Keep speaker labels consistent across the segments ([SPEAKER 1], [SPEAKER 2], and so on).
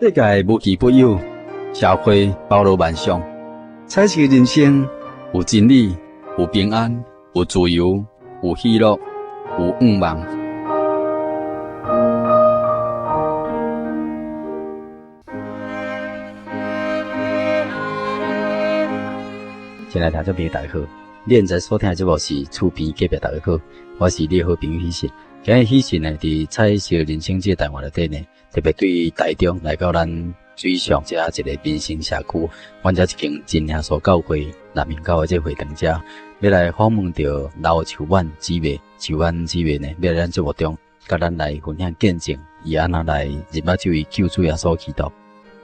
[SPEAKER 1] 世界無奇不有，社會包羅萬象，彩色人生有真理，有平安，有自由，有喜樂，有願望。親愛聽眾朋友，大家好，你現在所聽的節目是厝邊隔壁，大家好，我是你的好朋友喜信。今日喜信呢，佇彩色人生這個單元內底呢，特別對台中來到咱水上遮一個民生社區，阮遮一間真耶穌教會南明教的這個會堂遮，欲來訪問著劉秋婉姊妹，秋婉姊妹呢，欲來咱節目中，共咱來分享見證，伊按怎來認捌這位救主耶穌基督。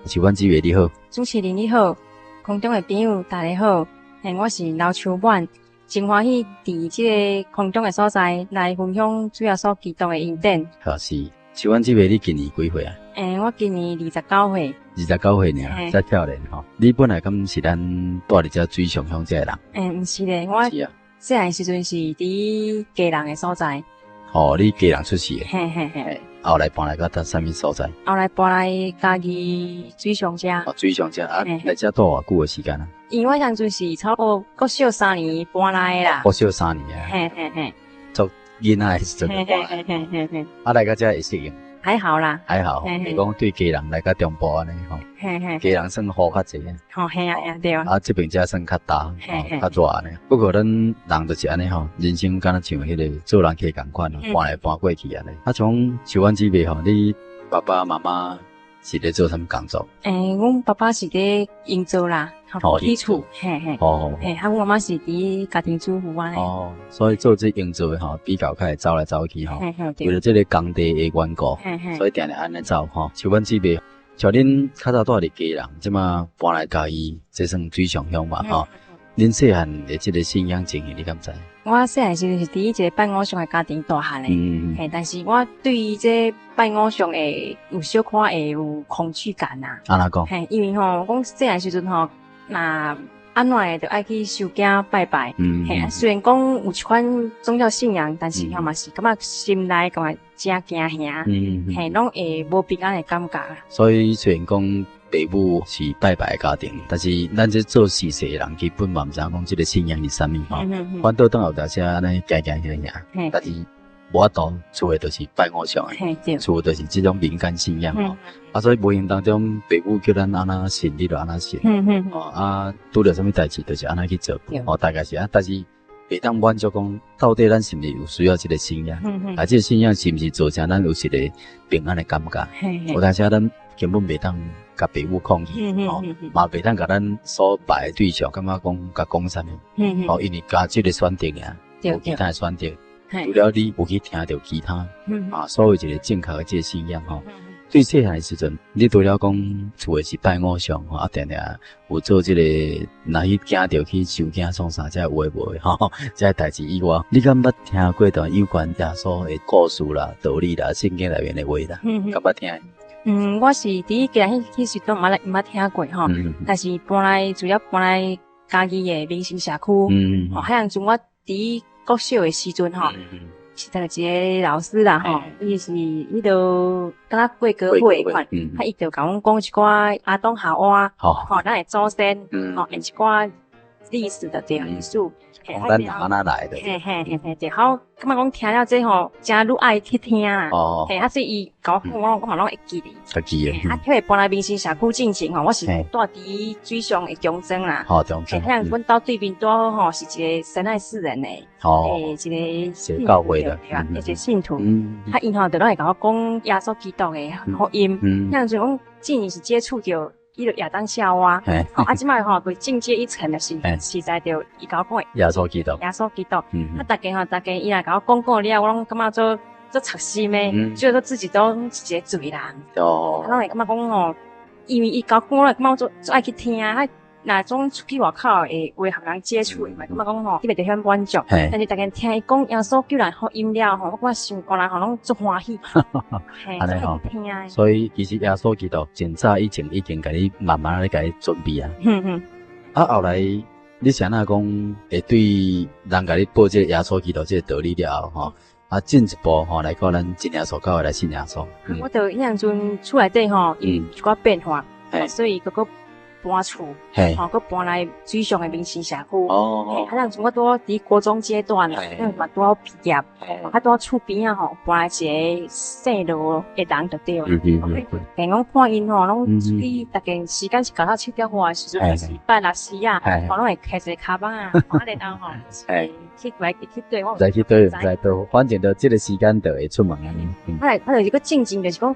[SPEAKER 1] 秋婉姊妹你好，
[SPEAKER 2] 主持人你好，空中的朋友大家好，嘿，我是劉秋婉，真歡喜佇這个空中的所在來分享主耶穌基督的恩典。
[SPEAKER 1] 好是。秋婉姊妹，你今年幾歲啊？
[SPEAKER 2] 欸，我今年29歲。
[SPEAKER 1] 29歲爾，遮少年吼。你本來敢是咱住佇遮水上鄉遮的人？
[SPEAKER 2] 欸，毋是咧，我細漢時陣是佇基隆的所在。
[SPEAKER 1] 哦，你基隆出世的？
[SPEAKER 2] 嘿嘿嘿。
[SPEAKER 1] 後來搬來到啥物所在？
[SPEAKER 2] 後來搬來嘉義水上遮。
[SPEAKER 1] 哦，水上遮啊，來遮住偌久的時間啊？
[SPEAKER 2] 因為我當陣是差不多國小三年搬來的啦。
[SPEAKER 1] 國小三年啊。
[SPEAKER 2] 嘿嘿嘿。
[SPEAKER 1] 做囡仔的時陣就搬來。啊，來到遮會適應？
[SPEAKER 2] 還好啦，
[SPEAKER 1] 還好。你講對基隆來到中部按呢吼，基隆算雨較濟。
[SPEAKER 2] 吼，嘿啊，對啊。
[SPEAKER 1] 啊，這邊遮算較焦，較熱按呢。不過咱人就是按呢吼，人生敢若像彼个做人客仝款，搬來搬過去按呢。啊，像秋婉姊妹吼，你爸爸媽媽是咧做啥物工作？
[SPEAKER 2] 欸，阮爸爸是佇營造啦，起厝，嘿嘿。
[SPEAKER 1] 哦。
[SPEAKER 2] 嘿，啊，阮媽媽是佇家庭主婦按呢。
[SPEAKER 1] 哦，所以做這營造的吼，比較較會走來走去吼。為了這個工地的緣故，所以定定按呢走吼。秋婉姊妹，像恁較早住佇基隆，這馬搬來嘉義，這算水上鄉嘛吼。恁細漢的這个信仰情形，你敢知？
[SPEAKER 2] 我細漢時陣是佇一个拜偶像的家庭大漢的，嘿，但是我對於這拜偶像會有小可會有恐懼感啊。
[SPEAKER 1] 按怎講？
[SPEAKER 2] 嘿，因為吼，講細漢時陣吼，若按怎的，就愛去收驚拜拜。嘿，雖然講有一款宗教信仰，但是吼嘛是感覺心內感覺真驚嚇，嘿，攏會無平安的感覺。
[SPEAKER 1] 所以雖然講爸母是拜拜的家庭，但是咱這做事實的人，基本嘛毋知影講這个信仰是啥物吼。反倒轉有當時按呢驚驚嚇嚇，但是無法度，厝的就是拜偶像的，厝的就是這種民間信仰吼。啊，所以無形當中，爸母叫咱按怎信，你就按怎信。哦，啊，拄著啥物代誌，就是按怎去做。哦，大概是啊，但是袂當滿足講，到底咱是毋是有需要這个信仰？啊，這个信仰是毋是造成咱有一个平安的感覺？有當時咱根本袂當共爸母抗議，吼，嘛袂當共咱所拜的對象感覺講共講啥物，吼，因為共這个選擇爾，無其他的選擇，除了你有去聽著其他，啊，所謂一个正確的這个信仰，吼，對細漢的時陣，你除了講厝的是拜偶像，吼，啊，定定有做這个，若去驚著去收驚創啥，這有的無的，吼，這个代誌以外，你敢捌聽過著有關耶穌的故事啦、道理啦、聖經內面的話啦？敢捌聽？
[SPEAKER 2] 嗯，我是佇基隆彼時都毋捌毋捌聽過吼，但是搬來主要搬來嘉義的民生社區，吼，彼陣我佇國小的時陣吼，是一个老師啦吼，伊是伊就敢若過歌會款，啊，伊就共阮講一寡亞當夏娃，吼，咱的祖先，吼，一寡歷史的這歷史。
[SPEAKER 1] 講咱按怎來的？
[SPEAKER 2] 嘿嘿嘿嘿，對，好，感覺講聽了這吼，誠愈愛去聽啦。
[SPEAKER 1] 哦。
[SPEAKER 2] 嘿，啊，所以伊共我講，我嘛攏會記得。
[SPEAKER 1] 會記得。
[SPEAKER 2] 啊，去搬來民生社區進前吼，我是住佇水上的中莊啦。
[SPEAKER 1] 哦，中莊。
[SPEAKER 2] 嘿，彼陣阮兜對面拄好吼，是一個神愛世人的。
[SPEAKER 1] 哦。
[SPEAKER 2] 欸，一個
[SPEAKER 1] 信教會的。
[SPEAKER 2] 對啊，一個信徒。啊，伊吼就攏會共我講耶穌基督的福音。彼陣講進前是接觸著。伊就亞當夏娃，啊，這擺吼佫進階一層，就是實在著伊共我講的
[SPEAKER 1] 耶穌基督，
[SPEAKER 2] 耶穌基督，啊，逐家吼，逐家伊若共我講講了，我攏感覺做做賊心的，覺得自己都是一個罪人，
[SPEAKER 1] 哦，
[SPEAKER 2] 攏會感覺講吼，因為伊共我講，我感覺做做愛去聽啊。若總出去外口會會和人接觸的嘛，感覺講吼，你袂得遐滿足。但是逐家聽伊講耶穌救人福音了吼，我感覺心肝內吼攏足歡喜。
[SPEAKER 1] 按呢吼，所以其實耶穌基督真早以前已經共你慢慢咧共你準備啊。啊，後來你是按怎講會對人共你報這個耶穌基督這個道理了後吼？啊，進一步吼來到咱真耶穌教會來信耶穌。
[SPEAKER 2] 我就彼陣厝內底吼，有一寡變化，所以閣閣搬厝，吼，閣搬來水上的民生社區。哦，啊，當陣我拄好佇國中階段，因為嘛拄好畢業，啊，拄好厝邊仔吼搬來一個姓羅的人就對了。聽講看𪜶吼，攏出去，逐家時間是到到7點外的時陣，是拜六時啊，吼攏會騎一個跤板啊，啊，然後吼，去來去對，我
[SPEAKER 1] 毋知去佗，毋知佗，反正就這個時間就會出門按呢。
[SPEAKER 2] 啊，啊，就是閣進前就是講。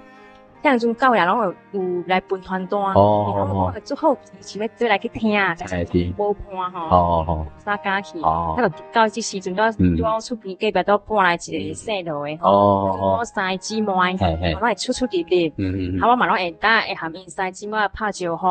[SPEAKER 2] 彼陣教會攏會有來分傳單，我就足好奇，想欲做來去聽，但是無伴吼，啥敢去。啊，就到這時陣，拄好厝邊隔壁都搬來一個姓羅的吼，我三個姊妹，攏會出出入入，啊，我嘛攏會當會和𪜶三個姊妹拍招呼。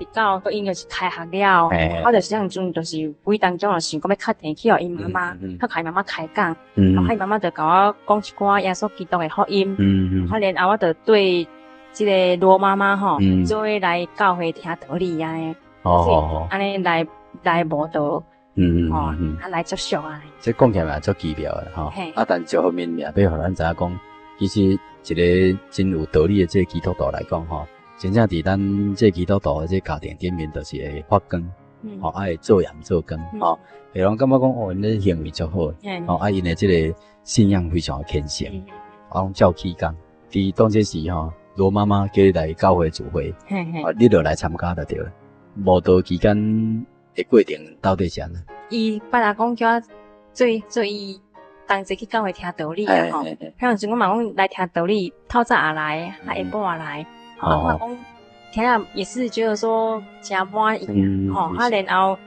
[SPEAKER 2] 直到閣𪜶就是開學了，我就是彼陣就是無意當中就想講欲敲電去予𪜶媽媽，去共𪜶媽媽開講，啊，𪜶媽媽就共我講一寡耶穌基督的福音，啊，然後我就對這個羅媽媽吼，做伙來教會聽道理按呢，按呢來來慕道，吼，啊來接觸按呢。
[SPEAKER 1] 這講起來嘛足奇妙的吼，啊，但一方面也欲予咱知影講，其實一個真有道理的這個基督徒來講吼，真正佇咱這個基督徒的這個家庭頂面，就是會發光，吼，啊會做鹽做光，吼，會予人感覺講哦，𪜶的行為足好，吼，啊，𪜶的這個信仰非常的虔誠，啊，攏照起工。佇當這時吼，羅媽媽叫你來教會聚會，啊，你就來參加就對了。慕道期間的過程到底是按怎？
[SPEAKER 2] 伊拜六講叫我做做伊同齊去教會聽道理啊吼。彼陣我嘛講來聽道理，透早也來，啊下晡也來。啊，我講聽了也是覺得說誠滿意吼。啊，然後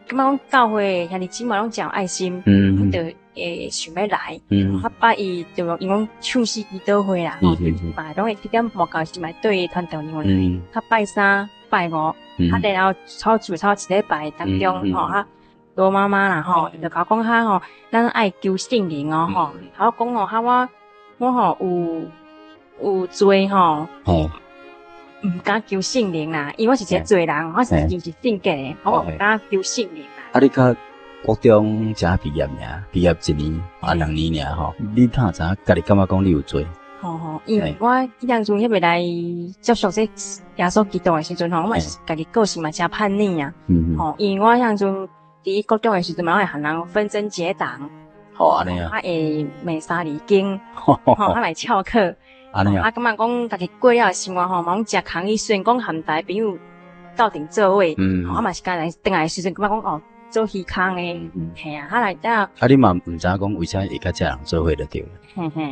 [SPEAKER 2] 感覺講教會兄弟姊妹攏誠有愛心，我就會想欲來。啊，拜一就𪜶講唱詩祈禱會啦，吼，嘛攏會7點半到時嘛對傳道人來。啊，拜三、拜五，啊，然後差不多差一禮拜當中，吼，啊，羅媽媽啦，吼，就共我講哈吼，咱愛求聖靈哦，吼，啊，我講吼，哈我我吼有有罪吼，毋敢求聖靈啦，因為我是一個罪人，我是就是性格的，我毋敢求聖靈啦。
[SPEAKER 1] 啊，你較國中才畢業爾，畢業一年啊兩年爾吼，你哪知影家己感覺講你有罪？
[SPEAKER 2] 吼吼，因為我彼當陣猶未來接觸這耶穌基督的時陣吼，我嘛是家己個性嘛誠叛逆啊。吼，因為我彼當陣佇國中的時陣嘛，會和人紛爭結黨。
[SPEAKER 1] 吼，按呢啊。
[SPEAKER 2] 啊會罵三字經，吼，啊來翹課。
[SPEAKER 1] 按呢啊。
[SPEAKER 2] 啊，感覺講家己過了的生活吼，嘛攏誠空虛，雖然講和逐个朋友鬥陣做伙，啊嘛是干來轉來的時陣，感覺講哦，做虛空的，嘿啊，啊來遮。
[SPEAKER 1] 啊，你嘛毋知影講為啥會佮這人做伙就對了。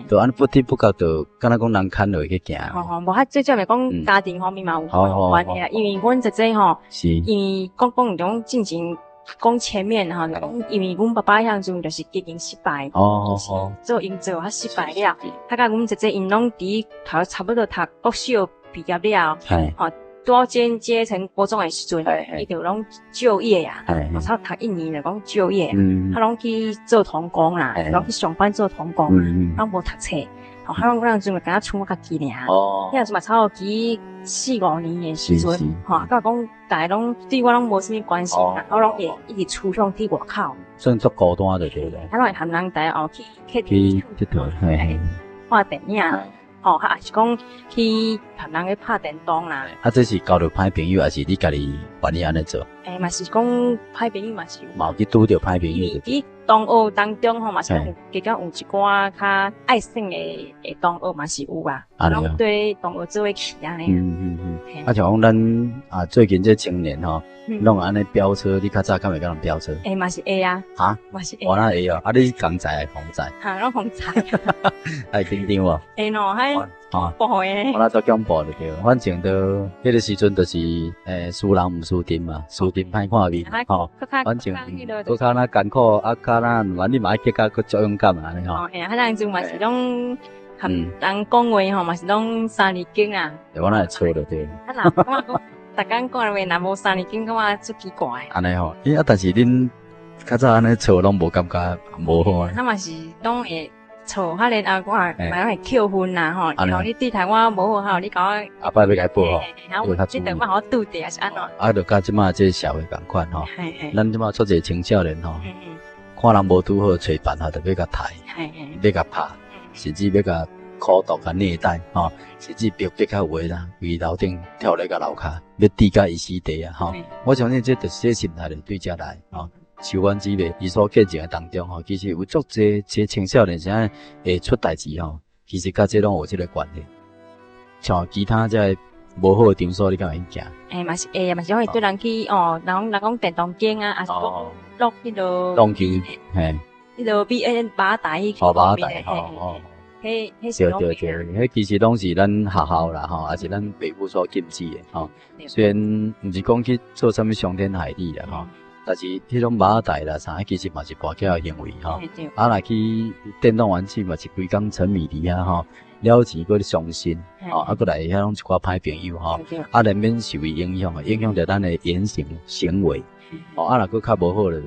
[SPEAKER 1] 就按呢不知不覺就敢若講人牽落去行。
[SPEAKER 2] 吼吼，無啊，最主要是講家庭方面嘛有關係啦，因為阮姐姐吼，因為講講種進前講前面吼，就講因為阮爸爸彼陣就是經營失敗，做營造啊失敗了，啊佮阮姐姐𪜶攏佇讀差不多讀國小畢業了，吼，拄好轉階層國中的時陣，伊就攏就業啊，差不多讀一年就講就業，他攏去做童工啦，攏去上班做童工，攏無讀冊，吼，他攏嗰陣就敢若剩我家己爾，彼陣嘛差不多去四五年的時陣，吼，甲講逐家攏對我攏無啥物關心啦，我攏會一直趨向去外口，
[SPEAKER 1] 算足孤單就對了。
[SPEAKER 2] 他攏會和人逐家哦去去
[SPEAKER 1] 去𨑨迌，
[SPEAKER 2] 看電影。吼，啊，抑是講去和人咧拍電動啦。
[SPEAKER 1] 啊，這是交著歹朋友，還是你家己願意按呢做？
[SPEAKER 2] 欸，嘛是講歹朋友嘛是有。
[SPEAKER 1] 嘛有去拄著歹朋友。
[SPEAKER 2] 佇同學當中吼，嘛是有加減有一寡較愛耍的的同學嘛是有啊。攏對同學做伙去按呢。
[SPEAKER 1] 啊，像講咱啊，最近這青年吼，攏按呢飆車，你較早敢會佮人飆車？
[SPEAKER 2] 欸，嘛是會啊。
[SPEAKER 1] 哈？
[SPEAKER 2] 嘛是會。
[SPEAKER 1] 我哪會哦？啊，你是共載還是防載？
[SPEAKER 2] 哈，攏防載。
[SPEAKER 1] 會緊張無？
[SPEAKER 2] 會喏，還恐怖的。
[SPEAKER 1] 我那足恐怖就對，反正都彼個時陣就是欸，輸人毋輸陣嘛，輸陣歹看面吼。反正閣較若艱苦，啊，較若毋管你嘛愛結甲閣足勇敢按呢吼。
[SPEAKER 2] 哦，嘿啊，彼陣嘛是攏和人講話吼，嘛是攏三字經啊。
[SPEAKER 1] 我哪會錯就對。
[SPEAKER 2] 啊，若感覺講，逐工講話若無三字經，感覺足奇怪。
[SPEAKER 1] 按呢吼，欸啊，但是恁較早按呢錯攏無感覺無好啊。
[SPEAKER 2] 咱嘛是攏會錯，啊然後我嘛攏會扣分啦吼。然後你對待我無好吼，你共我
[SPEAKER 1] 後擺欲共報吼。
[SPEAKER 2] 你等我予我拄著，還是按怎？
[SPEAKER 1] 啊，就佮這馬這個社會仝款吼。咱這馬足濟青少年吼，看人無拄好，揣辦法就欲共刣，欲共拍，甚至欲共苦毒共虐待，吼，甚至逼逼較有的啦，規樓頂跳落共樓跤，欲置共伊死地啊，吼！我相信這就是這心態就對遮來，吼。受阮姊妹伊所見證的當中，吼，其實有足濟這青少年啥會出代誌，吼，其實佮這攏有這個關係。像其他這個無好的場所，你敢會去行？
[SPEAKER 2] 欸，嘛是會，嘛是會對人去哦，人講電動間啊，抑是講落彼落
[SPEAKER 1] 撞球，嘿，
[SPEAKER 2] 彼落比欸馬台，
[SPEAKER 1] 哦，馬台，哦哦，
[SPEAKER 2] 彼彼是
[SPEAKER 1] 對對對，彼其實攏是咱學校啦，吼，抑是咱爸母所禁止的，吼。雖然毋是講去做啥物傷天害理啦，吼，但是彼種馬台啦啥，其實嘛是跋筊的行為，吼。啊，若去電動玩具嘛是規工沉迷佇遐，吼。了錢閣咧傷心，吼，啊，閣來遐攏一寡歹朋友，吼，啊，難免受伊影響，影響著咱的言行行為，吼，啊，若閣較無好咧，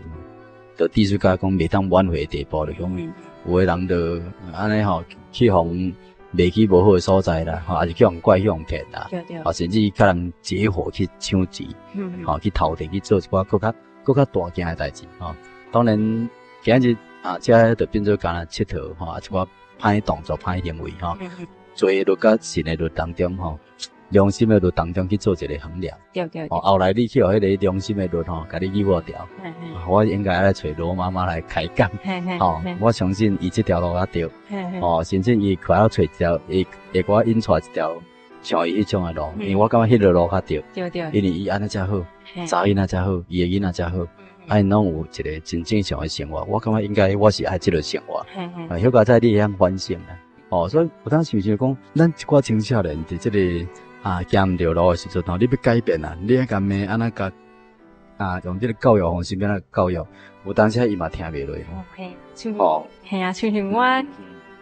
[SPEAKER 1] 就至少講袂當挽回的地步，就講有的人就按呢吼，去予賣去無好的所在啦，吼，抑是去予拐去予騙啦，啊，甚至共人結夥去搶錢，吼，去偷挃去做一寡閣較閣較大件的代誌，吼。當然今日啊，這就變做干焦𨑨迌，吼，啊，一寡歹動作、歹行為，吼，罪的律佮神的律當中，吼，良心的律當中去做一個衡量。
[SPEAKER 2] 對對。
[SPEAKER 1] 哦，後來你去予彼个良心的律，吼，共你誘惑著。我應該愛來揣羅媽媽來開講。吼，我相信伊這條路較對。哦，甚至伊快要揣一條，會會共我引帶一條像伊彼種的路，因為我感覺彼個路較對。
[SPEAKER 2] 對對。
[SPEAKER 1] 因為伊按呢才好，查某囡仔才好，伊的囡仔才好。啊，𪜶攏有一個真正常的生活，我感覺應該我是愛這個生活。啊，彼個才你會曉反省啦。哦，所以有當想想講，咱一寡青少年佇這個啊行毋著路的時陣吼，你欲改變啊，你愛共罵按怎共啊，用這個教育方式欲按怎教育，有當時伊嘛聽袂落。
[SPEAKER 2] 嘿，像嘿啊，像像我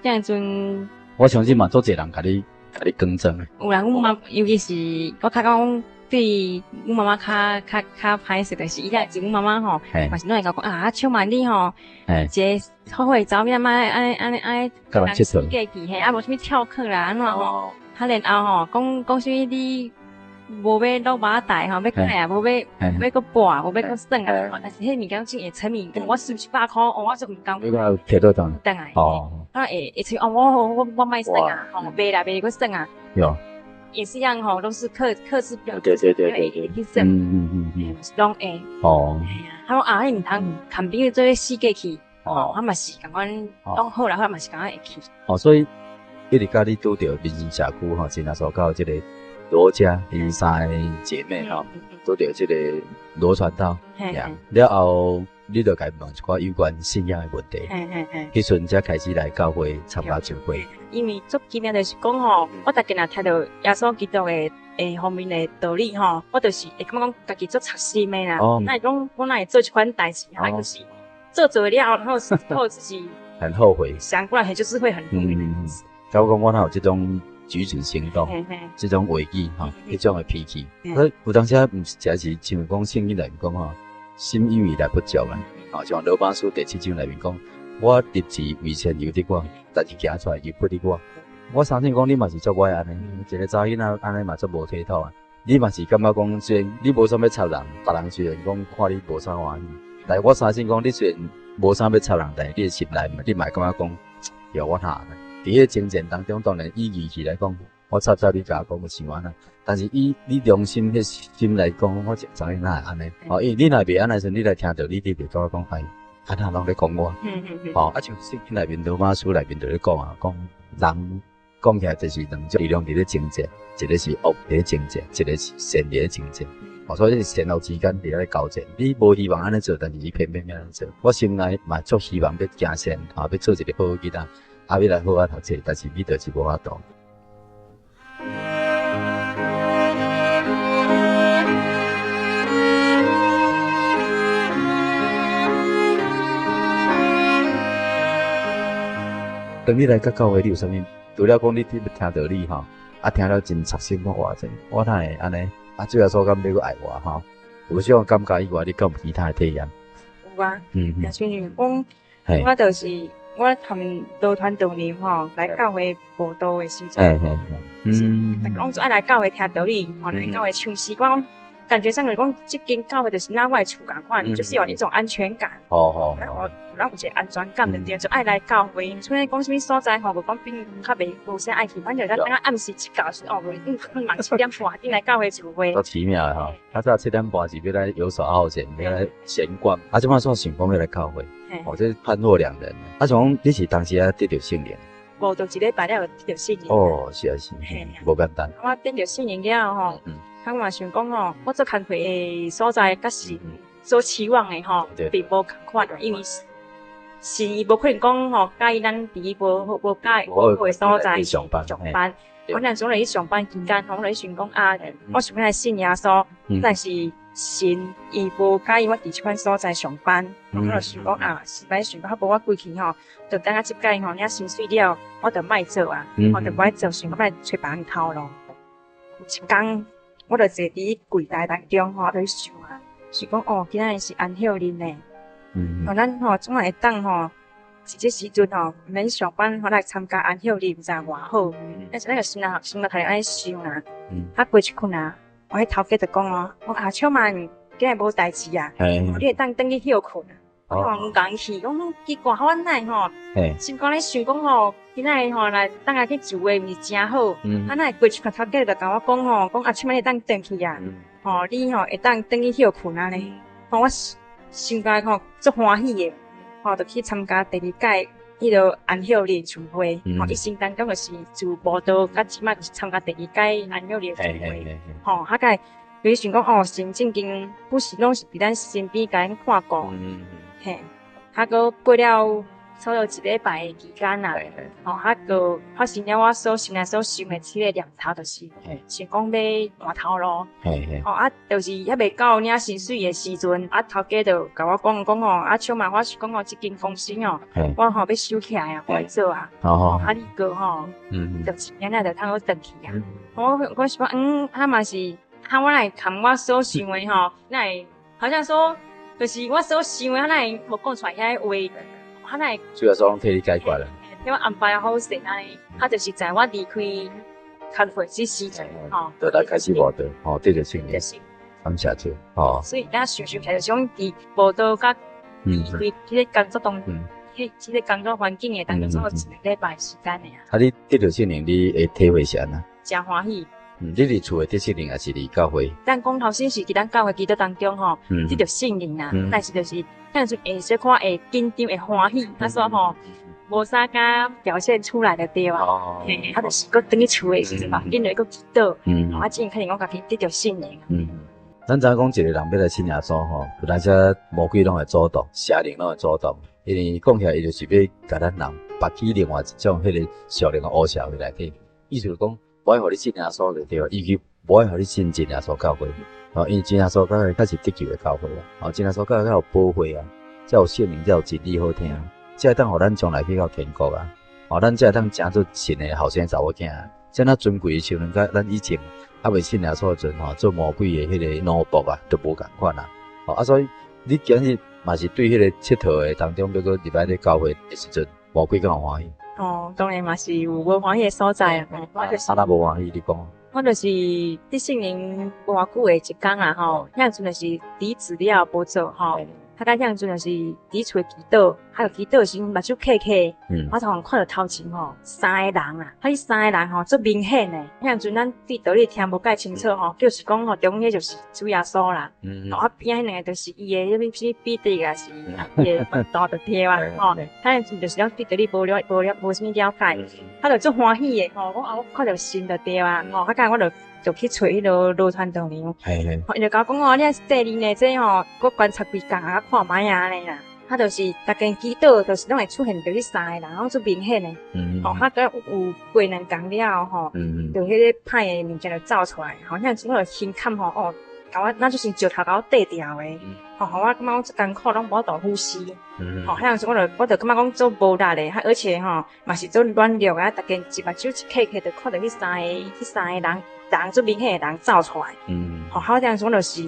[SPEAKER 2] 這陣，
[SPEAKER 1] 我相信嘛，足濟人共你共你更正。
[SPEAKER 2] 有人阮媽，尤其是我較講。對阮媽媽較較較歹勢，就是伊遐是阮媽媽吼，嘛是攏會共我講啊，秋萬你吼，一个好好的查某囡仔，莫按呢按呢按呢，
[SPEAKER 1] 共人𨑨迌
[SPEAKER 2] 過去嘿，啊無啥物翹課啦，按怎吼，啊然後吼，講講啥物你無欲落馬台吼，欲改啊，無欲欲閣搏，無欲閣耍啊，但是彼物件真會沉迷，我輸一百箍，我就毋甘。
[SPEAKER 1] 你閣提倒轉
[SPEAKER 2] 來？哦，啊會會催哦，我我我莫耍啊，吼，袂啦袂閣耍啊。
[SPEAKER 1] 有。
[SPEAKER 2] 也是一樣吼，都是克克制不了。
[SPEAKER 1] 對對對對對。嗯嗯嗯。
[SPEAKER 2] 攏會。
[SPEAKER 1] 哦。
[SPEAKER 2] 他講啊，你毋通牽朋友做伙死過去。哦。啊嘛是仝款，攏好啦，好嘛是仝款會去。
[SPEAKER 1] 哦，所以一直佮你拄著民生社區吼，真耶穌教這個羅家𪜶三个姐妹吼，拄著這個羅傳道，了後你就共伊問一寡有關信仰的問題。彼陣才開始來教會參加聚會。
[SPEAKER 2] 因為足奇妙就是講吼，我逐日若聽著耶穌基督的欸方面的道理吼，我就是會感覺講家己足賊心的啦。哪會講我哪會做這款代誌，啊就是做做了後，然後後自己
[SPEAKER 1] 很後悔。
[SPEAKER 2] 想過來就是會很後悔。
[SPEAKER 1] 嗯，假如講我哪有這種舉止行動，這種話語吼，彼種的脾氣，所以有當時毋是誠是像講聖經內面講吼，心意來不足啊。哦，像羅馬書第七章內面講，我立志為善由得我，但是行出來由不得我。我相信講你嘛是足愛按呢，一個查某囡仔按呢嘛足無體統啊。你嘛是感覺講雖然你無啥欲插人，別人雖然講看你無啥歡喜，但是我相信講你雖然無啥欲插人，但是你的心內你嘛會感覺講，喲我哪按呢？佇彼個情節當中，當然以義氣來講，我插插你共我講是按呢，但是以你良心彼心來講，我一個查某囡仔會按呢？哦，因為你若袂按呢時陣，你來聽著，你你袂感覺講哎，按怎攏咧講我？哦，啊像聖經內面羅馬書內面就咧講啊，講人講起來就是兩種力量佇咧爭戰，一個是惡佇咧爭戰，一個是善佇咧爭戰。哦，所以善惡之間佇咧交戰。你無希望按呢做，但是你偏偏按呢做。我心內嘛足希望欲行善，啊，欲做一個好囡仔，啊，欲來好好讀冊，但是你就是無法度。當你來到教會，你有啥物？除了講你聽聽道理吼，啊，聽了真賊心，講哇這，我哪會按呢？啊，主耶穌敢欲閣愛我吼？有這種感覺以外，你敢有其他的體驗？
[SPEAKER 2] 有啊，嗯，若像講，我就是我含羅傳道娘吼來教會佈道的時陣，嗯，逐個攏總愛來教會聽道理，吼來教會唱詩，我講。感覺上來講，這間教會就是若我的厝仝款，就是有一種安全感。我咱有一個安全感就對，就愛來教會。雖然講啥物所在吼，無講變較袂無啥愛去，反正咱等下暗時一到時哦，嘛7點半轉來教會聚會。
[SPEAKER 1] 都奇妙的吼，較早7點半是欲來遊手好閒，欲來閒逛，啊，這擺煞想講欲來教會，哦，這判若兩人。啊，像講你是當時啊得著聖靈？
[SPEAKER 2] 無，就一禮拜了就得著聖靈。
[SPEAKER 1] 哦，是啊是，無簡單。
[SPEAKER 2] 我得著聖靈了吼，我嘛想講吼，我做工課的所在，佮是所期望的吼，並無仝款，因為是伊無可能講吼，佮意咱佇無無佮意無好的所在
[SPEAKER 1] 上班。
[SPEAKER 2] 上班。我若總來去上班期間，我來想講啊，我想欲來信耶穌，但是神伊無佮意我佇這款所在上班，我就想講啊，實在想講，較無我過去吼，就等下這擺吼，領薪水了，我就莫做啊，我就無愛做，想講欲來揣別人頭路。有一工，我就坐佇櫃台當中吼，就去想啊，想講哦，今仔日是安息日呢。哦，咱吼總會當吼，佇這時陣吼，毋免上班，吼來參加安息日，毋知偌好。但是咱個心內心內頭按呢想啊，啊過一困啊，我彼頭家就講哦，我阿秋曼今日無代誌啊，你會當轉去歇睏啊。我講共去，講奇怪，我哪會吼，心肝咧想講吼，今仔日吼來轉來去聚會，毋是誠好。啊，哪會過一困頭家就共我講吼，講阿秋曼你會當轉去啊，吼你吼會當轉去歇睏按呢。吼我心肝吼足歡喜的，吼就去參加第二屆彼个安息日聚會，吼一生當中就是自慕道到這擺就是參加第二屆安息日聚會，吼啊個就是想講哦，神正經不時攏是佇咱身邊共咱看顧，嘿，啊閣過了差不多一禮拜的期間啦，吼啊閣發生了我所心內所想的這個念頭，就是想講欲換頭路，吼啊，就是猶未到領薪水的時陣，啊頭家就共我講講吼，啊笑嘛，我是講吼，這間公司哦，我吼欲收起來啊，無愛做啊，啊你閣吼，就是明仔載就通好轉去啊。我我是講，嗯，啊嘛是，啊我哪會含我所想的吼，哪會好像說，就是我所想的，哪會無講出來遐話，啊哪會
[SPEAKER 1] 主要是攏替你解決了，
[SPEAKER 2] 替我安排好勢按呢，啊就是在我離開工課這時陣吼，
[SPEAKER 1] 就來開始慕道，吼，得著聖靈，感謝主，吼。
[SPEAKER 2] 所以咱想想起來，就是講佇慕道佮離開這个工作當，彼這个工作環境的當中，差不多一禮拜時間爾。
[SPEAKER 1] 啊，你得著聖靈，你的體會是按怎？
[SPEAKER 2] 誠歡喜。
[SPEAKER 1] 嗯，你佇厝內得聖靈，抑是佇教會？
[SPEAKER 2] 咱講頭先是佇咱教會祈禱當中吼，得著聖靈啦，但是就是，但是會小可會緊張，會歡喜，啊煞吼，無啥敢表現出來就對啊。嘿，啊，就是閣轉去厝的時陣嘛，緊來閣祈禱，啊，這樣可能我家己得著聖靈。
[SPEAKER 1] 嗯，咱知影講一個人欲來信耶穌吼，有當時魔鬼攏會阻擋，邪靈攏會阻擋，因為講起來，伊就是欲共咱人拔去另外一種彼个屬靈的烏社會內底，意思就講，無愛予你信耶穌就對，伊就無愛予你信真耶穌教會，哦，因為真耶穌教會較是得救的教會啊，哦，真耶穌教會較有寶血啊，才有聖靈，才有真理好聽，才會當予咱將來去到天國啊，哦，咱才會當成做神的後生查某囝，這若尊貴的時陣，佮咱以前猶未信耶穌的時陣吼，做魔鬼的彼个奴僕啊，都無仝款啊，哦，啊，所以你今日嘛是對彼个𨑨迌的當中，欲閣入來咧教會的時陣，魔鬼敢有歡喜？
[SPEAKER 2] 哦，當然嘛是有無歡喜的所在啊！我就是，
[SPEAKER 1] 啊，若無歡喜，你講。
[SPEAKER 2] 我就是得聖靈無偌久的一工啊吼，遐陣就是佇資料無做吼。啊，佮遐陣就是佇厝祈禱，啊，祈禱時陣目睭瞌瞌，我突然看著頭前吼三个人啊，啊，彼三个人吼足明顯的，遐陣咱對道理聽無蓋清楚吼，就是講吼中間就是主耶穌啦，啊邊仔彼兩個就是伊的彼物彼得抑是伊的門徒就對啊，吼，遐陣就是咱對道理無了無了無啥物了解，啊就足歡喜的吼，講啊我看著神就對啊，吼，啊佮我就。就去揣彼个羅傳道娘，伊就共我講哦，你愛細膩呢，這吼，閣觀察幾工啊，看覓啊按呢啦。啊，就是逐間祈禱，就是攏會出現著彼三个人，攏足明顯的。吼，啊，閣有過兩工了後，就彼个歹的物件就走出來，吼，遐陣我就胸坎吼，哦，共我若就是石頭共我綴牢的，吼，予我感覺足艱苦，攏無法度呼吸。吼，遐陣我就感覺講足無力的，而且吼嘛是足軟弱啊，逐間一目睭一瞌瞌就看著彼三个人。人足明顯的人走出來，吼，好像說就是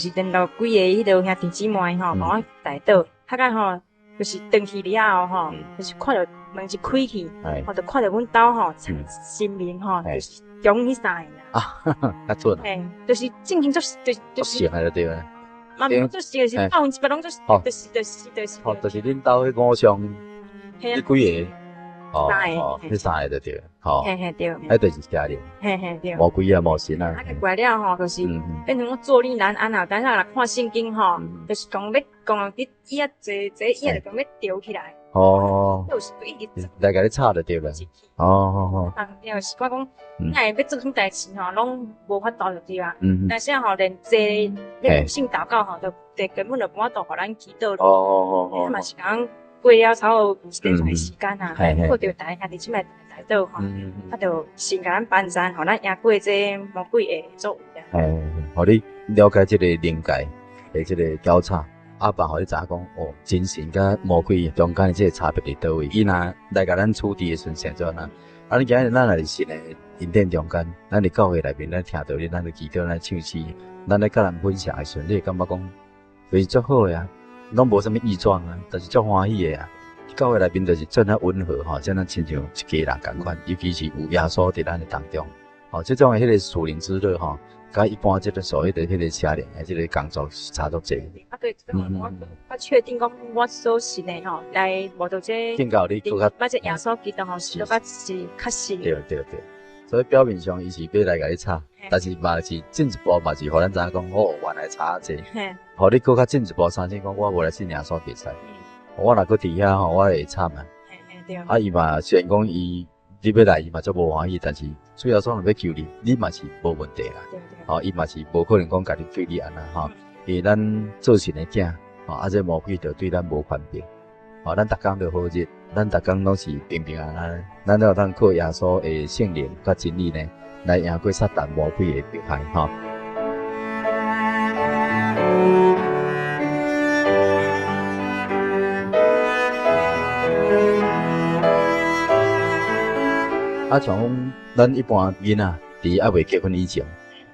[SPEAKER 2] 連續幾个彼个兄弟姊妹吼，共我代禱，較個吼就是轉去了後吼，就是看著門一開去，我就看著阮兜吼，神明吼，就是中彼三个
[SPEAKER 1] 啊，較準啊，
[SPEAKER 2] 嘿，就是正經做，就是
[SPEAKER 1] 熟的就對啦。
[SPEAKER 2] 嘛毋做熟是100%攏做，就是就是就是。
[SPEAKER 1] 吼，就是恁兜彼偶像，彼幾个。
[SPEAKER 2] 哦，
[SPEAKER 1] 彼三个就對，吼，
[SPEAKER 2] 嘿嘿對，
[SPEAKER 1] 彼就是邪靈，
[SPEAKER 2] 嘿嘿對，
[SPEAKER 1] 魔鬼啊魔神啊。
[SPEAKER 2] 啊，過了吼，就是變成講坐立難安啊。等下若看聖經吼，就是講欲講佇椅仔坐坐椅仔就講欲吊起來。
[SPEAKER 1] 哦，
[SPEAKER 2] 就是一直
[SPEAKER 1] 來共你吵就對了。哦哦哦。
[SPEAKER 2] 啊，對，是我講，咱欲做啥物代誌吼，攏無法度就對啊。但是吼，連坐咧靈性禱告吼，都根本就無法度予咱祈禱。
[SPEAKER 1] 哦哦哦。
[SPEAKER 2] 啊嘛是講過了差不多一禮拜時間啊，過著大兄弟姊妹代禱吼，啊就先共咱幫贊，予咱贏過這魔鬼的作為啊。
[SPEAKER 1] 嘿，予你了解這个靈界的這个交叉，啊，嘛予你知影講哦，真神佮魔鬼中間的這个差別佇佗位。伊若來共咱處置的時陣，成做按怎？啊，你今日咱若佇神的恩典中間，咱佇教會內面，咱聽道理，咱咧祈禱，咱咧唱詩，咱咧佮人分享的時陣，你會感覺講，就是足好的啊。攏無啥物異狀啊，但是足歡喜的啊。教會內面就是這麼溫和吼，這麼親像一家人仝款，尤其是有耶穌佇咱的當中，吼，這種的彼個屬靈之樂吼，佮一般這个所謂的彼个邪靈的這个工作是差足濟。
[SPEAKER 2] 啊對，我我確定講我所信的吼，來無到這個，
[SPEAKER 1] 更較你閣較，
[SPEAKER 2] 把這耶穌基督吼是閣較是確實。
[SPEAKER 1] 對對對，所以表面上伊是欲來共你吵，但是嘛是進一步嘛是予咱知影講，哦，原來差遮濟。予你閣較進一步相信講，我無來信耶穌袂使。我若閣佇遐吼，我會慘啊。啊，伊嘛雖然講伊你欲來，伊嘛足無歡喜，但是主耶穌若欲救你，你嘛是無問題啦。吼，伊嘛是無可能講共你對你按怎吼，因為咱做神的囝，吼，啊，這魔鬼就對咱無權柄。吼，咱逐工都好日，咱逐工攏是平平安安，咱都有通靠耶穌的聖靈佮真理呢，來贏過撒旦魔鬼的迫害吼。啊，像講咱一般囡仔佇猶未結婚以前，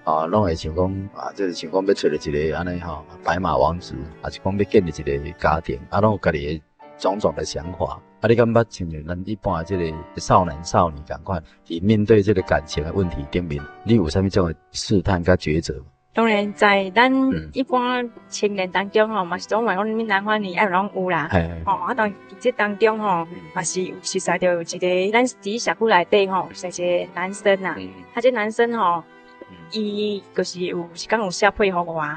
[SPEAKER 1] 啊，攏會想講啊，這個想講欲揣著一个按呢吼白馬王子，抑是講欲建立一个家庭，啊，攏有家己的種種的想法。啊，你敢捌親像咱一般這个少男少女仝款，佇面對這个感情的問題頂面，你有啥物種的試探佮抉擇？
[SPEAKER 2] 當然，在咱一般青年當中吼，嘛是總話講啥物男歡女愛攏有啦。吼，啊，當佇這當中吼，嘛是有熟似著一个咱佇社區內底吼，是一個男生啊。啊，這男生吼，伊就是有一工有寫批予我。吼，啊，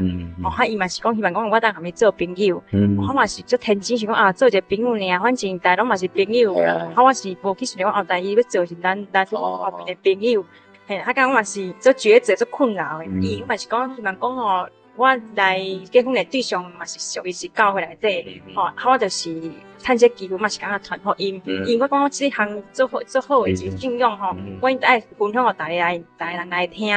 [SPEAKER 2] 伊嘛是講希望講我當共伊做朋友。我嘛是足天真，想講啊，做一个朋友爾，反正大家攏嘛是朋友。啊，我是無去想講後代伊欲做是咱咱後面的朋友。嘿，啊，感覺我嘛是足抉擇、足困擾的。伊嘛是講希望講吼，我來結婚的對象嘛是屬於是教會內底，吼，啊，我就是趁這機會嘛是感覺傳福音。因為我感覺這項足好、足好的一個信仰吼，我應該愛分享予大家來、大家人來聽。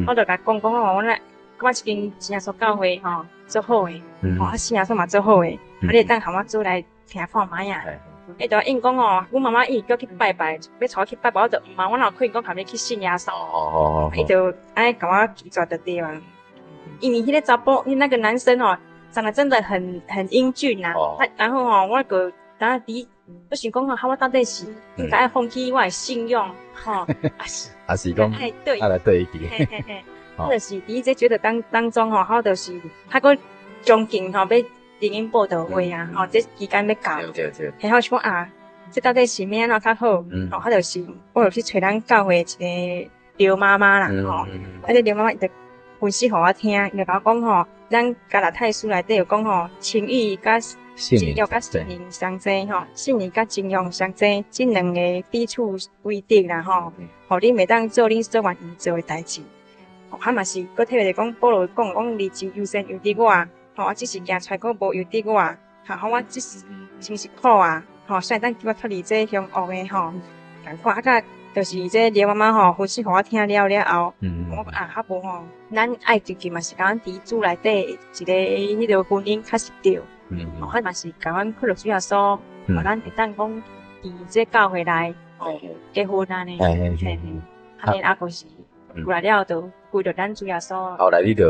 [SPEAKER 2] 我就共講講吼，我來感覺這間真耶穌教會吼足好的，吼，啊，信耶穌嘛足好的，啊，你會當和我做來聽看覓啊？伊就應講哦，阮媽媽伊叫去拜拜，欲帶我去拜拜，我就毋嘛，我哪有可能講共你去信耶穌？伊就按呢共我拒絕就對啊。因為彼个查埔，彼那個男生哦，長得真的很英俊啊。然後哦，我閣當佇，我想講哦，我到底是應該愛放棄我的信仰，吼，抑是
[SPEAKER 1] 抑是講愛來對伊去？
[SPEAKER 2] 嘿嘿嘿，我就是佇這抉擇當中吼，我就是較閣將近吼欲。靈恩佈道會啊，吼，這期間欲到，然後想講啊，這到底是欲按怎較好？吼，啊，就是我就去揣咱教會一个劉媽媽啦，吼，啊，這劉媽媽伊就分析予我聽，伊就共我講吼，咱加拉太書內底有講吼，情欲佮情欲佮聖靈相爭吼，聖靈佮情欲相爭，這兩个彼此為敵啦，吼，予恁袂當做恁所願意做的代誌。啊嘛是，閣特別講保羅講講離子優先由得我。吼，我只是行出來，閣無由得我，吼，我只是真是苦啊！吼，所以當叫我脫離這兇惡的吼，仝款啊，佮就是這劉媽媽吼分析予我聽了了後，我講啊，較無吼，咱愛追求嘛是共阮佇主內底一个彼个婚姻較實對，吼，啊嘛是共阮靠著主耶穌，予咱會當講佇這教會內結婚按呢，嘿，啊，然後閣是過來了就。歸著咱主耶穌。
[SPEAKER 1] 後來你就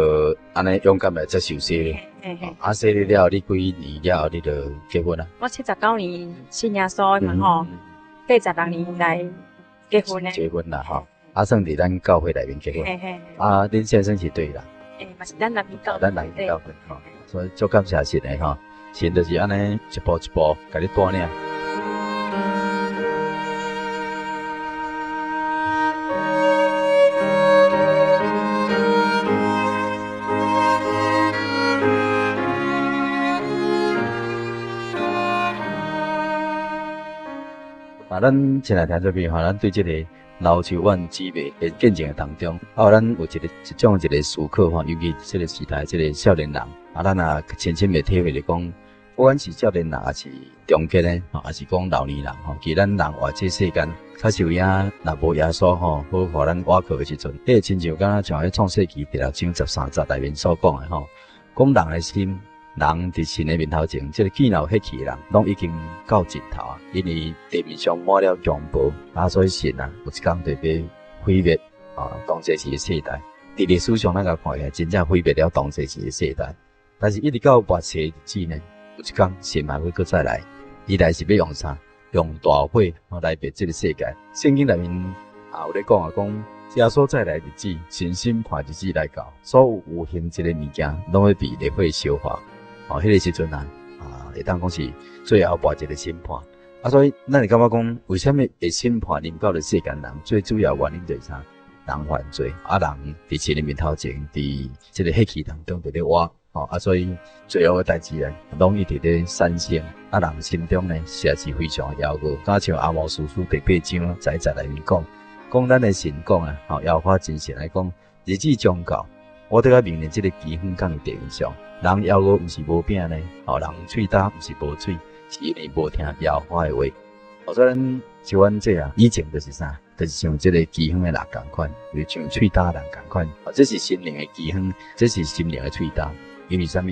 [SPEAKER 1] 按呢勇敢來接受洗禮，啊，洗禮了，你幾年了後你就結婚啊？
[SPEAKER 2] 我79年信耶穌嘛吼， 86年來結婚的。
[SPEAKER 1] 結婚啦，吼！啊，算佇咱教會內面結婚。
[SPEAKER 2] 嘿嘿。
[SPEAKER 1] 啊，恁先生是佗人？
[SPEAKER 2] 欸，嘛是咱南平教會。
[SPEAKER 1] 咱南平教會吼，所以足感謝神的吼，神就是按呢一步一步共你帶領。啊，咱親愛聽眾朋友，咱對這個劉秋婉姊妹的見證當中，啊，咱有一個一種一個思考吼，尤其這個時代這個少年人，啊，咱也深深的體會著講，不管是少年人，抑是中間的，抑是講老年人吼，其實咱人活這世間，確實有影，若無耶穌吼，好予咱倚靠的時陣，彼個親像敢若像彼創世記第六章十三節內面所講的吼，講人的心。人佇神的面頭前，這個見有血氣的人，攏已經到盡頭啊！因為地面上滿了強暴，啊，所以神啊，有一天就欲毀滅啊，當這時的世代。佇歷史上，咱共看起來，真正毀滅了當這時的世代。但是，一直到末世日子呢，有一天神嘛會閣再來，伊來是欲用啥？用大火來滅這個世界。聖經內面也有咧講啊，講耶穌再來日子，神審判日子來到，所有有形這個物件，攏會被烈火燒化。哦，彼個時陣啊，啊，會當講是最後跋一個審判。啊，所以咱會感覺講，為啥物會審判臨到的世間人？最主要原因就是啥？人犯罪，啊，人佇神的面頭前，佇這個血氣當中佇咧活，吼，啊，所以罪惡的代誌呢，攏一直咧產生。啊，人心中呢，實在是非常枵餓。敢像阿摩司書第八章十一節內面講，講咱的神講啊，吼，耶和華真神來講，日子將到。我佇遐面臨這個饑荒降佇地面上，人枵餓毋是無餅呢，吼，人喙焦毋是無水，是因為無聽耶和華的話。所以咱像阮這啊，以前就是啥，就是像這個饑荒的人仝款，就是像喙焦人仝款。這是心靈的饑荒，這是心靈的喙焦，因為啥物？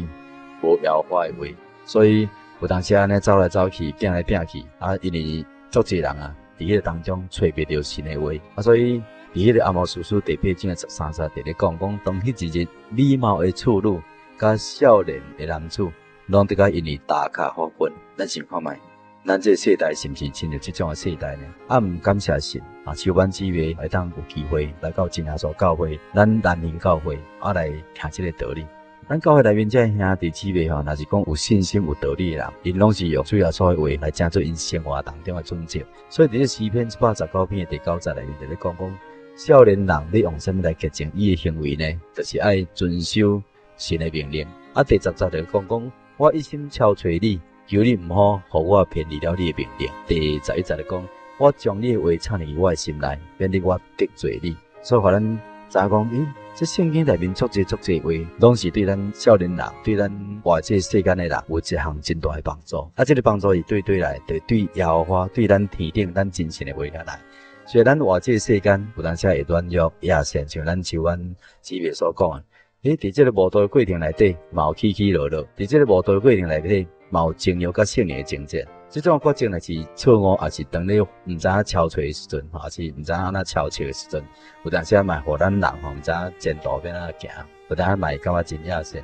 [SPEAKER 1] 無耶和華的話，所以有當時按呢走來走去，拚來拚去，啊，因為足濟人啊，佇彼個當中揣袂著神的話，啊，所以。佇彼个阿摩司書第八章的十三節，佇咧講講，當彼一日美貌的處女佮少年的男子，攏得佮因為焦渴發昏。咱想看覓，咱這个世代是毋是親像這種的世代呢？啊，毋感謝神啊，像阮姊妹會當有機會來到真耶穌教會，咱南寧教會啊來聽這个道理。咱教會內面這兄弟姊妹吼，若是講有信心、有道理的人，𪜶攏是用主耶穌的話來成做𪜶生活當中的準則。所以佇這詩篇一百十九篇的第九節內面，就咧講講少年人，你用啥物來潔淨伊的行為呢？就是愛遵守神的命令。啊，第十節就講講，我一心朝揣你，求你毋好予我偏離了你的命令。第十一節就講，我將你的話藏佇我的心內，免得我得罪你。所以，予咱知影講，欸，這聖經內面足濟足濟話，攏是對咱少年人、對咱活這世間的人有一項真大的幫助。啊，這个幫助是對對來，就對耶和華、對咱天頂、咱真神的話來。所以，咱活這世間有當時會軟弱，也是像咱像阮姊妹所講的，欸，佇這个慕道的過程內底，嘛有起起落落；佇這个慕道的過程內底，嘛有情欲佮聖靈的爭戰。這種決定若是錯誤，抑是當你毋知影超揣的時陣，抑是毋知影按怎超揣的時陣，有當時嘛會予咱人吼毋知影前途欲按怎行，有當時嘛會感覺真野心。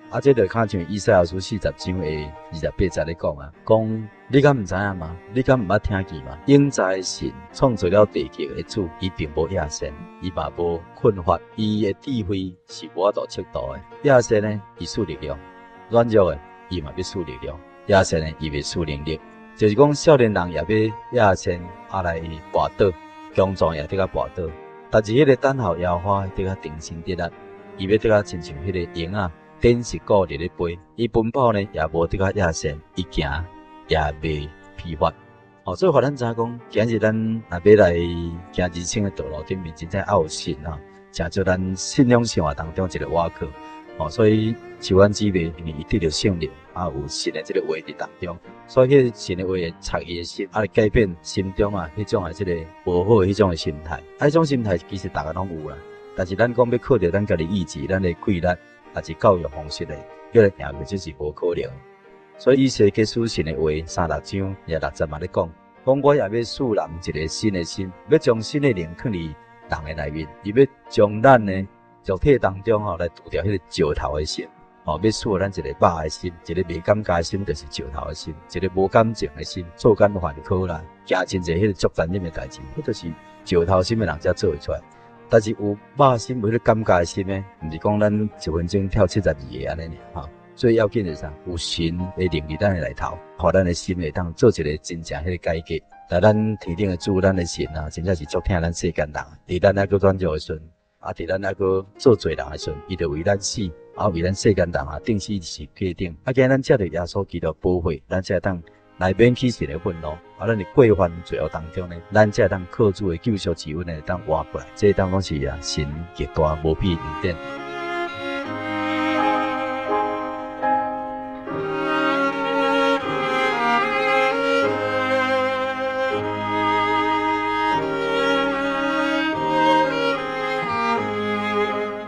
[SPEAKER 1] 啊，這就較像以賽亞書四十章的二十八節咧講啊，講你敢毋知影嗎？你敢毋捌聽見嗎？永在神創造了地球的主，伊並無野心，伊嘛無困乏，伊的智慧是無法度測度的。野心呢，伊賜力量；軟弱的，伊嘛欲賜力量。野心呢，伊欲賜能力。就是講，少年人也欲野心啊來跋倒，強壯也得較跋倒。但是彼个等候耶和華得較重新得力，伊欲得較親像彼个鷹仔，展翅高佇咧飛，伊奔跑呢也無得較野心，伊行也袂疲乏。哦，所以予咱知影講，今日咱若欲來行人生的道路頂面，真正愛有神啊，成做咱信仰生活當中一个倚靠。哦，所以像阮姊妹，因為伊得著聖靈，啊有神的這个話佇當中，所以彼个神的話會插伊的心，啊來改變心中啊彼種的這个無好的彼種的心態。啊，彼種心態其實逐个攏有啦，但是咱講欲靠著咱家己意志、咱的毅力，抑是教育方式的，叫來贏過，這是無可能。所以以西結書神的話三十章廿六節嘛咧講，講我也欲賜人一个新的心，欲將新的靈放佇人的內面，伊欲將咱的肉體當中吼來除掉彼个石頭的心，吼，欲賜予咱一个肉的心，一个袂感覺的心，就是石頭的心；一个無感情的心，做工犯科啦，行真濟彼个足殘忍的代誌，彼就是石頭心的人才做會出來。但是有肉心，有彼个感覺的心呢，毋是講咱一分鐘跳72个按呢爾吼。最要緊的是啥？有神的靈佇咱的內頭，予咱的心會當做一个真正彼个改革。但咱天頂的主，咱的神啊，真正是足疼咱世間人。佇咱猶閣軟弱的時陣，啊，佇咱猶閣做罪人的時陣，伊就為咱死，啊，為咱世間人啊，釘死十字架頂。啊，今日咱藉著耶穌基督寶血，咱才會當來免去神的憤怒。啊，咱佇過犯罪惡當中呢，咱才會當靠主的救贖之恩會當活過來。這當講是啊，神極大無比的恩典。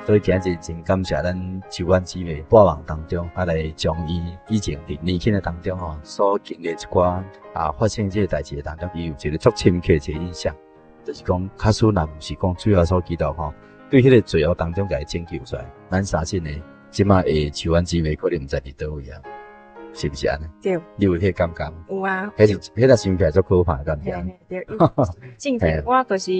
[SPEAKER 1] 所以今日真感謝咱秋婉姊妹百忙當中，啊來將伊以前佇年輕的當中吼所經歷一寡啊發生這个代誌的當中，伊有一个足深刻一个印象，就是講假使若毋是講主耶穌基督吼，對彼个罪惡當中共伊拯救出來，咱相信呢，這馬的秋婉姊妹可能毋知佇佗位啊，是毋是按呢？
[SPEAKER 2] 對。
[SPEAKER 1] 你有彼个感覺？
[SPEAKER 2] 有啊。
[SPEAKER 1] 彼是彼若想起來足可怕的感覺。
[SPEAKER 2] 對。之前我就是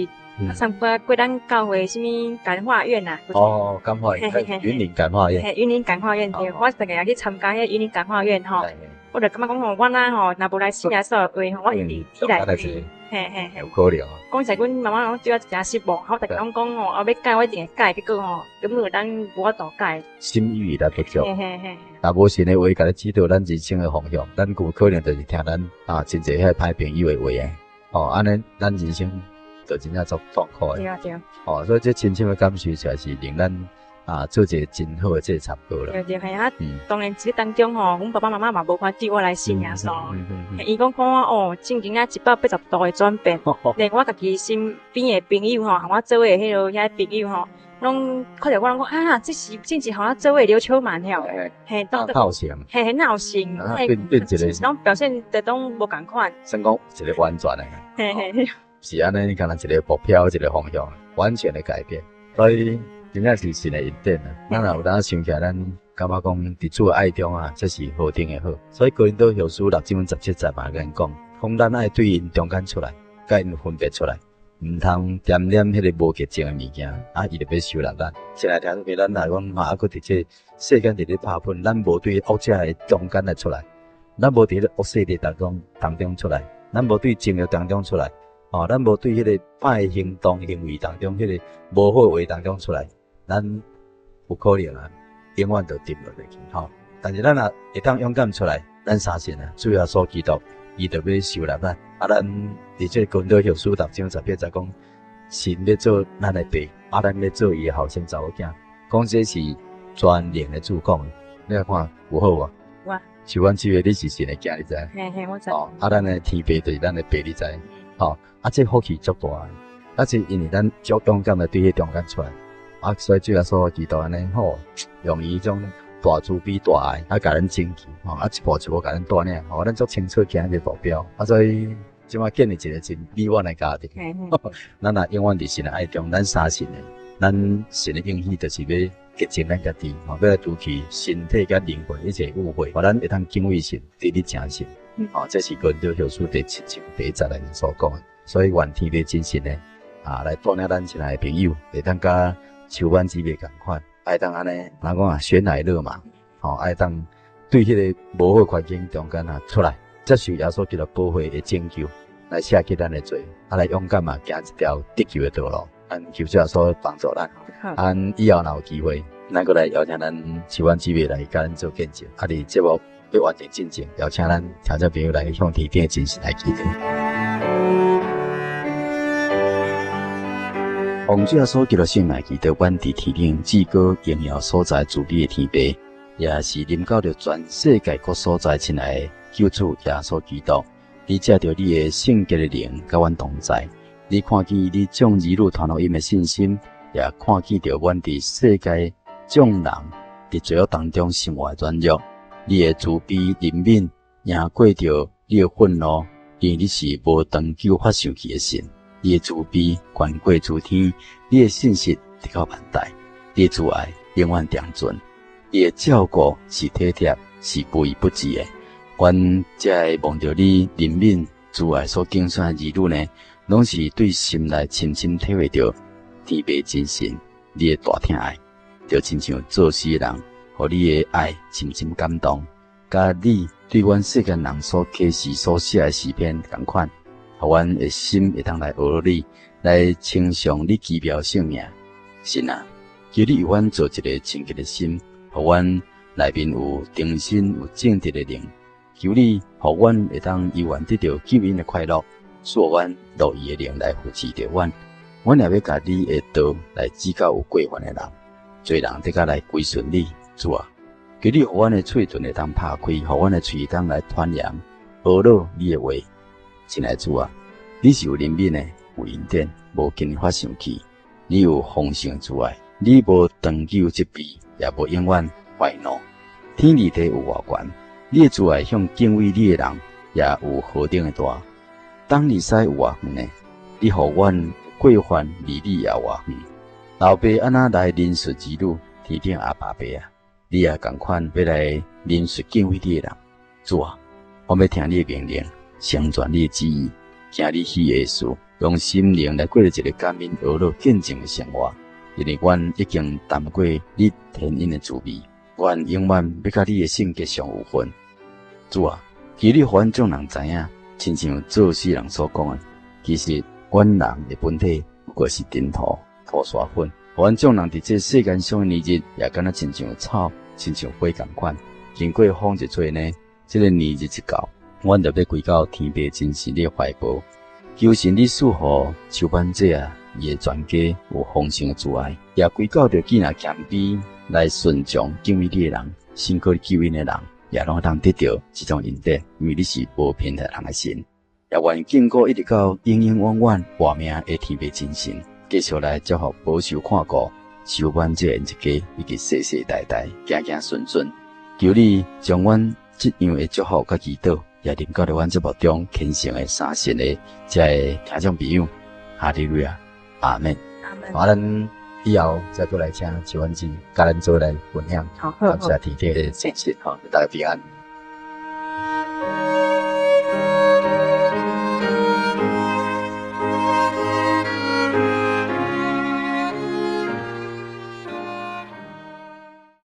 [SPEAKER 2] 參加過咱教會啥物感化院啊。
[SPEAKER 1] 哦，感化院，雲林感化院。
[SPEAKER 2] 嘿，雲林感化院對，我逐个去參加彼個雲林感化院吼。我就感覺講吼，我若吼若無來信耶穌的話吼，我一定起來。嘿嘿
[SPEAKER 1] 嘿，有可能。
[SPEAKER 2] 講實，阮媽媽攏對我誠失望，我逐家攏講吼，啊欲改我一定會改，結果吼根本咱無法度改。
[SPEAKER 1] 心意來不足。
[SPEAKER 2] 嘿嘿嘿。
[SPEAKER 1] 若無神的話，共你指導咱人生的方向，咱有可能就是聽咱啊真濟彼歹朋友的話啊。哦，按呢咱人生就真正足痛苦的。
[SPEAKER 2] 對啊對啊。
[SPEAKER 1] 哦，所以這深深的感受，實在是令咱啊做一个真好的這個參考啦。
[SPEAKER 2] 對對，係啊。當然，這當中吼，阮爸爸媽媽嘛無反對我來信耶穌。伊講看我哦，正經啊180度的轉變，連我家己身邊的朋友吼，和我做伙的彼个遐朋友吼，攏看著我攏講啊，這是真是予我做伙劉秋滿了。嘿，
[SPEAKER 1] 鬧性。
[SPEAKER 2] 嘿嘿，鬧性。
[SPEAKER 1] 變一個。
[SPEAKER 2] 攏表現得攏無仝款。
[SPEAKER 1] 算講一個完全的。
[SPEAKER 2] 嘿嘿。
[SPEAKER 1] 是按呢，你敢若一個目標，一個方向，完全的改變。所以。真正是神的恩典啊！咱若有當想起來，咱感覺講佇主的愛中啊，這是何等的好。所以哥林多後書6章17節嘛，共咱講，講咱愛對𪜶中間出來，共𪜶分別出來，毋通沾染彼个無潔淨的物件，啊，伊就欲收納咱。親愛聽眾朋友，咱若講啊，閣佇這世間佇咧拍噴，咱無對惡者的中間來出來，咱無佇咧惡勢力當中當中出來，咱無對情欲當中出來，哦，咱無對彼个歹行動行為當中，彼个無好話當中出來。咱有可能啊，永遠就沉落去吼。但是咱若會當勇敢出來，咱相信啊，主耶穌基督，伊就欲收納咱。啊，咱佇這個哥林多後書6章18節講，神欲做咱的爸，啊，咱欲做伊的後生查某囝。講這是全能的主講的，你來看有好無？
[SPEAKER 2] 有啊。
[SPEAKER 1] 像阮這個你是神的囝，你知？
[SPEAKER 2] 嘿嘿，我知。
[SPEAKER 1] 哦，啊，咱的天父就是咱的爸，你知？吼，啊，這福氣足大的，啊，這因為咱足勇敢的對彼中間出來。啊，所以主耶穌基督按呢吼，用伊種大慈悲大愛，啊，共咱拯救，吼，啊，一步一步共咱帶領，吼，咱足清楚行這个目標，啊，所以這馬建立一个真美滿的家庭。咱若永遠佇神的愛中，咱相信的，咱神的應許就是欲潔淨咱家己，吼，欲來除去身體佮靈魂一切污穢，予咱會當敬畏神，佇咧誠實。吼，這是哥林多後書第7章第1節內面所講的。所以願天父真神呢，啊，來帶領咱親愛的朋友，會當佮秋婉姊妹仝款，愛當按呢，人講啊，懸崖勒馬，吼，愛當對彼个無好環境中間啊出來，接受耶穌基督寶血的拯救，來卸去咱的罪，啊來勇敢啊行一條得救的道路。咱求主耶穌幫助咱，咱以後若有機會，咱閣來邀請咱秋婉姊妹來共咱做見證。啊，佇節目欲完成進前，邀請咱聽眾朋友來向天頂的真神來祈禱。奉主耶穌基督聖名祈禱，阮佇天頂至高榮耀所在慈悲的天父，也是臨到著全世界各所在親愛的救主耶穌基督，你藉著你的聖潔的靈佮阮同在，你看見你眾兒女傳福音的信心，也看見著阮佇世界眾人佇罪惡當中生活的軟弱，你的慈悲憐憫贏過著你的憤怒，因為你是無長久發生氣的神。你的慈悲懸過諸天，你的信實直到萬代，你的慈愛永遠長存。你的照顧是體貼，是無微不至的。阮才會望著你憐憫慈愛所揀選的兒女呢，攏是對心內深深體會著天父真神你的大疼愛，就親像作詩的人，予你的愛深深感動，佮你對阮世間人所啟示所寫的詩篇仝款，予阮的心會當來學你，來稱頌你奇妙聖名。神啊，求你為阮造一個清潔的心，予阮內面有忠心、有正直的靈。求你予阮會當猶原得著救恩的快樂，賜予阮樂意的靈來扶持著阮。阮也欲共你的道來指教有過犯的人，濟人得較來歸順你，主啊！求你予阮的喙唇會當拍開，予阮的喙會當來傳揚呵咾你的話。親愛的主啊，你是有憐憫的，有恩典，無輕易發生氣。你有豐盛慈愛，你無長久責備，也無永遠懷怒。天離地有偌懸，你的慈愛向敬畏你的人也有何等的大。東離西有偌遠呢？你予阮過犯離你也有偌遠。老爸按怎來憐恤兒女，天頂阿爸爸啊，你也仝款欲來憐恤敬畏你的人。主啊，我欲聽你的命令，成全你的旨意，行你喜悅的事，用心靈來過著一個感恩、呵咾、見證的生活。因為阮已經擔過你天恩的滋味，阮永遠欲佮你的聖潔上有份。主啊，求你予阮眾人知影，親像作詩人所講的，其實阮人的本體不過是塵土、塗沙粉。予阮眾人佇這世間上的年日，也敢若親像草、親像花仝款。經過風一吹呢，這個年日一到，阮就欲歸到天父真神的懷抱。求神你賜予邱班姐啊，伊的全家有豐盛的慈愛，也歸到著既若謙卑來順從敬畏你的人，信靠你救恩的人，也攏會當得著這種恩典，因為你是無偏待人的神。也願堅固一直到永永遠遠活命的天父真神，繼續來祝福保守看顧邱班姐𪜶一家以及世世代代行行順順。求你將阮這樣的祝福佮祈禱，也臨到佇阮節目中虔誠的三線的這个聽眾朋友，哈利路亞，阿門。
[SPEAKER 2] 阿門。
[SPEAKER 1] 好，咱以後再閣來請邱婉芝佮咱做來分享。
[SPEAKER 2] 好，
[SPEAKER 1] 感謝天頂的信息，好，大家平安。